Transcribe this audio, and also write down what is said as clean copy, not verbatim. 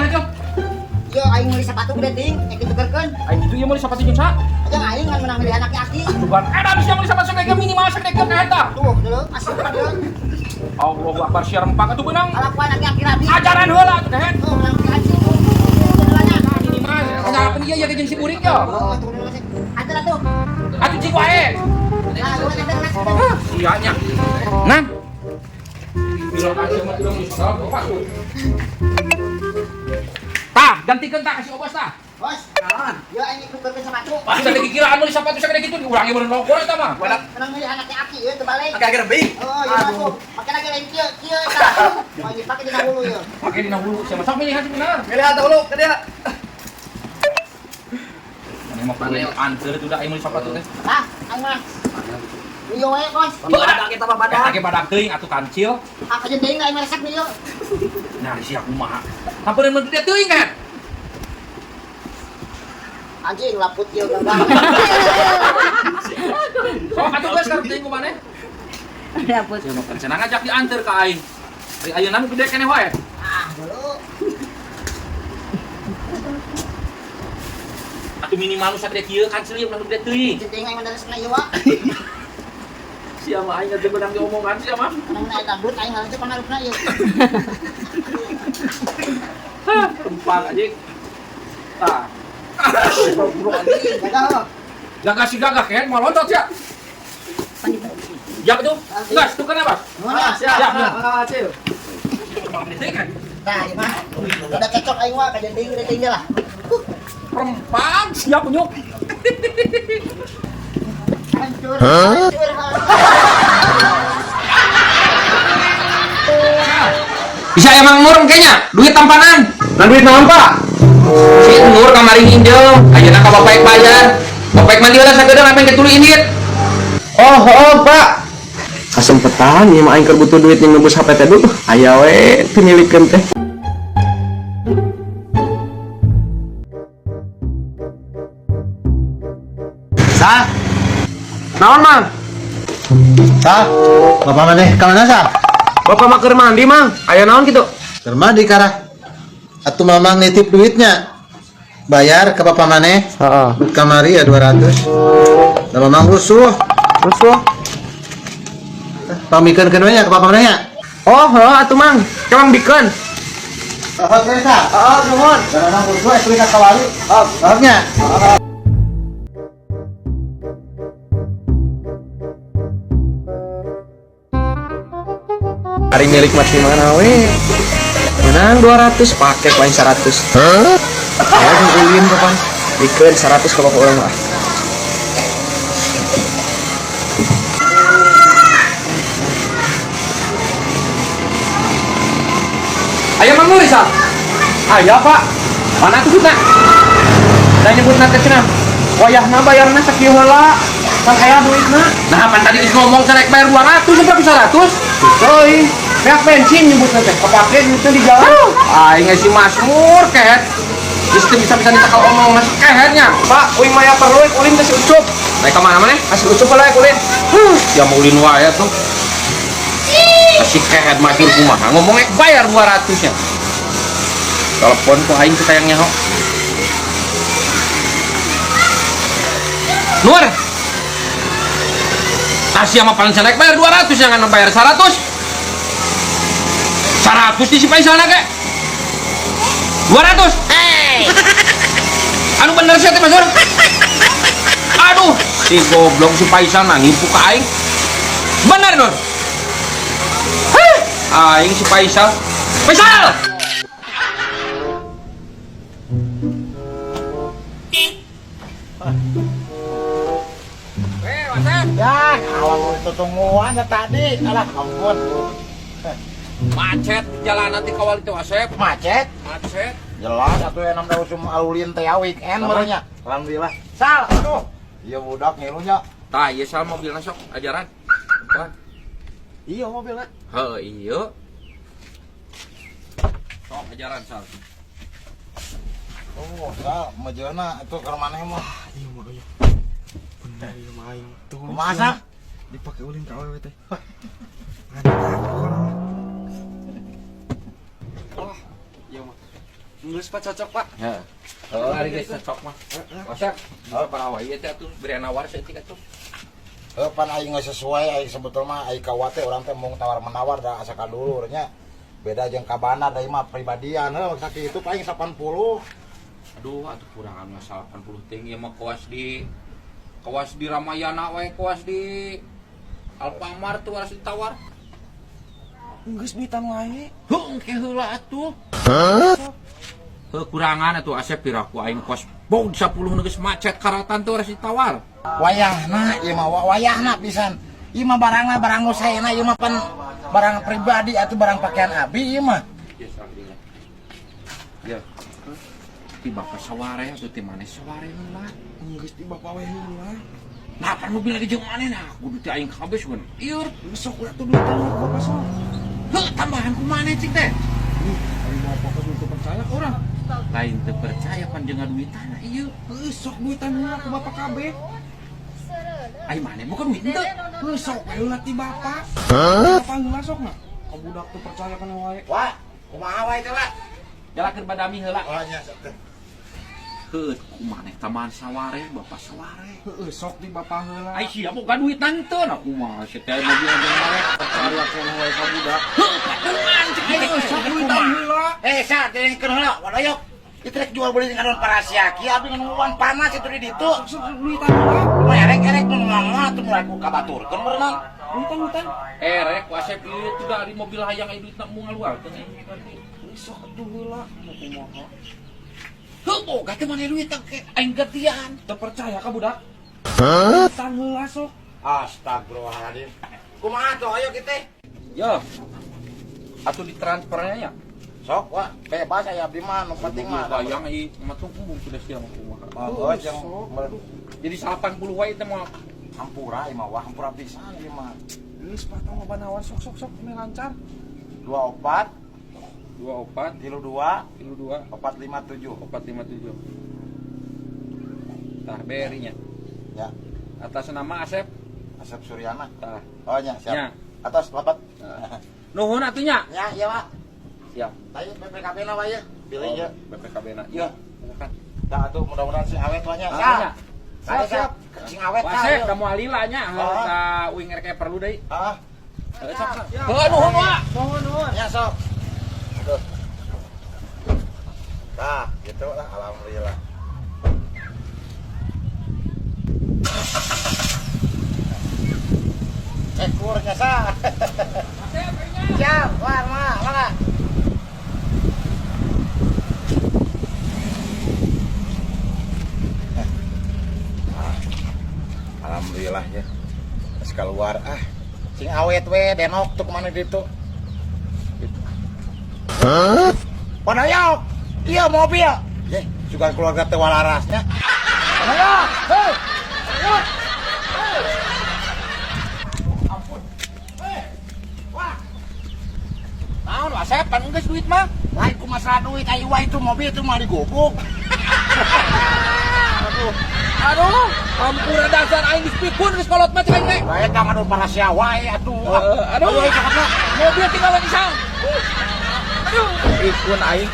mana aja? Yo aing meuli sepatu gede ting, ek ditukerkeun. Aing gitu ieu meuli sepatu jeung saha? Aja aing ngan menang meuli anak aki. Bukan. Eta bisa meuli sepatu sagede minimal sagede ka eta. Tuh, dulu asup dulu. Allahu Akbar siar rempang atuh beunang. Kalakuan aki-aki rabi. Ajaran heula atuh kehet. Tuh, menang meuli anjing. Jalannya. Minimal ngarapan ieu ya jeung si burik yo. Oh, tuh dulu sih. Atuh atuh. Atuh cik wae. Nah, gua teh nasi. Sia nya. Nan. Bilang aja mah tidak meuli sepatu. Tah, gantikeun tah kasih obos tah. Bos, yo aing ditukerkeun sepatu. Pas lagi kiraan meuli sepatu sagede kitu urang ge beunang ukur eta mah. Menang meuli anak aki ieu terbalik. Agak rebing. Oh, iya masuk. Pakai lagi lain kieu, kieu tah. Oh, ini pakai dina hulu ieu. Pake dina hulu sia mah sok milihan sih bener. Milih atau lu ke dia. Ini mah kudu anteur itu dah aing meuli sepatu teh. Tah, aing mah. Ieu we, Bos. Badak kita mah badak. Eta ge badak teuing atuh kancil. Ah, kajeun deui aing mah resep ieu. Nah, sia kumaha. Samperin mun gede teuing kan. Anjing laput ieu gagang. Sok atuh geus karep teuing kumaneh. Laput. Sia mah cenah ngajak dianteur ka aing. Ari ayeuna nu gede keneh wae. Ah, dulu. Atuh minimal nu sagede kieu kancil ieu ulah nu gede teuing. Kajeun deui aing mah resepna ieu wa. Sia mah aing geus beunang diomongan sia mah. Menang aya dangdut aing ngalanjut pangarupna ieu. Hah, rempang anjing. Tah. Anjing, gagah. Gagah si gagah kehet mau lontot ya. Ya betul. Gas, tuh kenapa? Nuhun. Siap. Siap. Nah, Cil. Kan? Tah, ieu mah. Udah cocok aing mah kajeun deui gede teuing lah. Rempang siap nyuk. Hancur. Hancur. Bisa emang Nur kayaknya duit tampanan. Nah, duit naon, Pak? Si Nur kamari nginjem, ayeuna ka bapak ek bayar. Bapak ek mandi heula sakedeung apa yang ketuli indit. Oh, oh, Pak. Kasempetan ieu mah aing keur butuh duit yang nebus HP teh duh. Aya we timilikeun teh. Sah, Naon, Mang? sah. Bapak maneh ka mana sah? Bapak mah keur mandi, Mang. Aya naon kitu? Keur mandi karah. Atuh mamang nitip duitnya. Bayar ke bapak maneh. Heeh. Duit kamari ya 200. Da mamang rusuh. Rusuh. Pamikeun keun we nya ke bapak maneh nya. Oh, heuh atuh, Mang. Kemang bikeun. Heeh, teh sah. Heeh, nuhun. Da mamang rusuh atuh ka kawali. Heeh, nya. Hari milik mati mana we? Menang 200, pakai paling 100. Hah? Ya ulin kapan? Bikeun 100 ke bapak urang mah. Ayo Mang Nur isa. Aya, Pak. Mana tuh duitna? Da nyebutna teh cenah. Wayahna bayarna sakieu heula. Kan aya duitna. Nah, pan tadi geus ngomong cenah bayar 200 sampai 100. Euy, beak bensin nyebutna teh. Kepake duitna di jalan. Aing si Masmur kehet. Geus teu bisa-bisa ditakal omong masuk kehetnya. Pak, uing mah aya perlu ulin teh si Ucup. Naik ka mana maneh? Kasih Ucup heula ulin. Huh, ya mau ulin wae tuh. Si kehet Masmur kumaha ngomongnya bayar 200 nya. Telepon ku aing teh tayang nyaho. Nur. Tah sia mah paling selek bayar 200 jangan bayar 100. 100 di si Faisal na ge. 200. Hey. Anu bener sih teh Mas Nur. Aduh, si goblok si Faisal mah ngipu ka aing. Bener Nur. Heh, aing si Faisal. Faisal. Ya, awang tutungguan ya tadi. Alah, ampun. Macet jalan nanti kawal itu Asep. Macet. Macet. Jelas atuh enam da usum alulin teh weekend merenya. Alhamdulillah. Sal, aduh. Iya budak ngilunya. Tah, ieu sal mobilna sok ajaran. Wah. Iya mobilna. Heuh, iya. Sok ajaran sal. Oh, sal, mejeuna atuh keur maneh mah. Iya mah euy. Bener ieu mah aing. Kumaha sal? Dipake ulin ka awewe teh. Wah, iya mah. Geus Pak, cocok Pak. Heeh. Heeh, ari geus cocok mah. Masa para wae teh atuh bere nawar saeutik atuh. Heuh, pan aing geus sesuai aing sebetulna mah aing ka teh urang teh mung tawar menawar da asa ka dulur nya. Beda jeung ka bandar da ieu mah pribadian heuh sakitu paling 80. Aduh, atuh kurangan mah 80 ting ieu mah kawas di Ramayana wae, kawas di Alfamart tuh harus ditawar. Geus duitan wae. Heuh, engke heula atuh. Heuh, kurangan atuh Asep piraku aing kos bog 10 nu geus macet karatan tuh harus ditawar. Wayahna ieu mah wayahna pisan. Ieu mah barangna barang nu saena ieu mah pan barang pribadi atuh barang pakaian abi ieu mah. Ya salah. Ya. Ti bapak saware atuh ti maneh saware heula. Geus di bapak we heula. Nah, pan mobil lagi jeung maneh nah, kudu ti aing kabeh sugan. Ieur, Geus sok ulah tuh duitan ku bapak sok. Heuh, tambahan ku maneh cik teh. Aing bapak kok teu percaya ka urang. Lain teu percaya pan jeung ngaduitan ieu. Heuh, sok duitan heula ku bapak kabeh. Ai maneh bukan duit henteu. Heuh, sok heula ti bapak. Bapak heula sok na. Ka budak teu percaya kana wae. Wah, kumaha wae teh, Pak? Jalakeun badami heula. Oh nya sok teh. Heuh, ku maneh tambahan saware, bapak saware. Heuh, sok di bapak heula. Ai sia boga duit henteu nah kumaha sia teh mobil jeung maneh. Percaya kana wae ka budak. Heuh, patungan cik teh. Heuh, sok duitan heula. Eh, sa teh heula, wadayok. Itu rek jual beli dengan parasia kieu abi nungguan panas itu di ditu. Sok duitan heula. Mun erek-erek nu ngomong atuh mulai ku kabaturkeun berenang. Duitan duitan. Erek ku Asep ieu teh da di mobil hayang aya duitna mau ngaluarkeun aing berarti. Heuh, sok atuh heula. Mau kumaha? Heuh, boga teh maneh duit teh aing gantian. Teu percaya ka budak? Duitan heula sok. Astagfirullahaladzim. Kumaha tuh ayo kita. Yo. Atuh ditransfernya ya. Sok wah, bebas aya abdi mah nu penting mah. Bayang ieu mah tuh kumbung sudah sia mah kumaha. Oh, jeung Jadi 80 wae teh mah hampura ieu mah wah hampura pisan ieu mah. Geus Pak tong loba nawar sok sok sok ini lancar. 24 24 32 32 457. 457. Tah berinya. Ya, Atas nama Asep. Asep Suryana. Tah. Oh nya, siap. Nya. Atas lapat. Nuhun atuh nya. Ya, iya, Pak. Siap. Tadi BPKB na wae ya. Pilih ya. BPKB na. Iya. Silakan. Dah atuh mudah-mudahan sing awet lah nya. Ah, Siap. nya. Siap, siap. Sing awet Wah, tah. Asep, kamu alila nya. Ah. Ka uing rek perlu deui. Ah, Heuh, sok. Heuh, nuhun wa. Nuhun nuhun. ya sok. Aduh. Tah, gitu lah alhamdulillah. Ekurnya sa. Siap, wah, mah, mangga. Alhamdulillah ya. Geus keluar ah. Sing awet we denok tuh kemana ditu. Hah? Panayok. Iya mobil. Ye, juga keluarga teh walarasnya. Panayok. Hei. Panayok. Hei. Ampun. Hei. Wah. Naon Asep, pan geus duit mah. Lain ku masalah duit ayo wah itu mobil itu mah digobok. Aduh. Aduh, ampura dasar aing geus pikun geus kolot mah cek aing teh. Bae ka ngadu parasia wae atuh. Aduh, Aduh, cakepna. Mobil tinggal lagi sang. Aduh, pikun aing.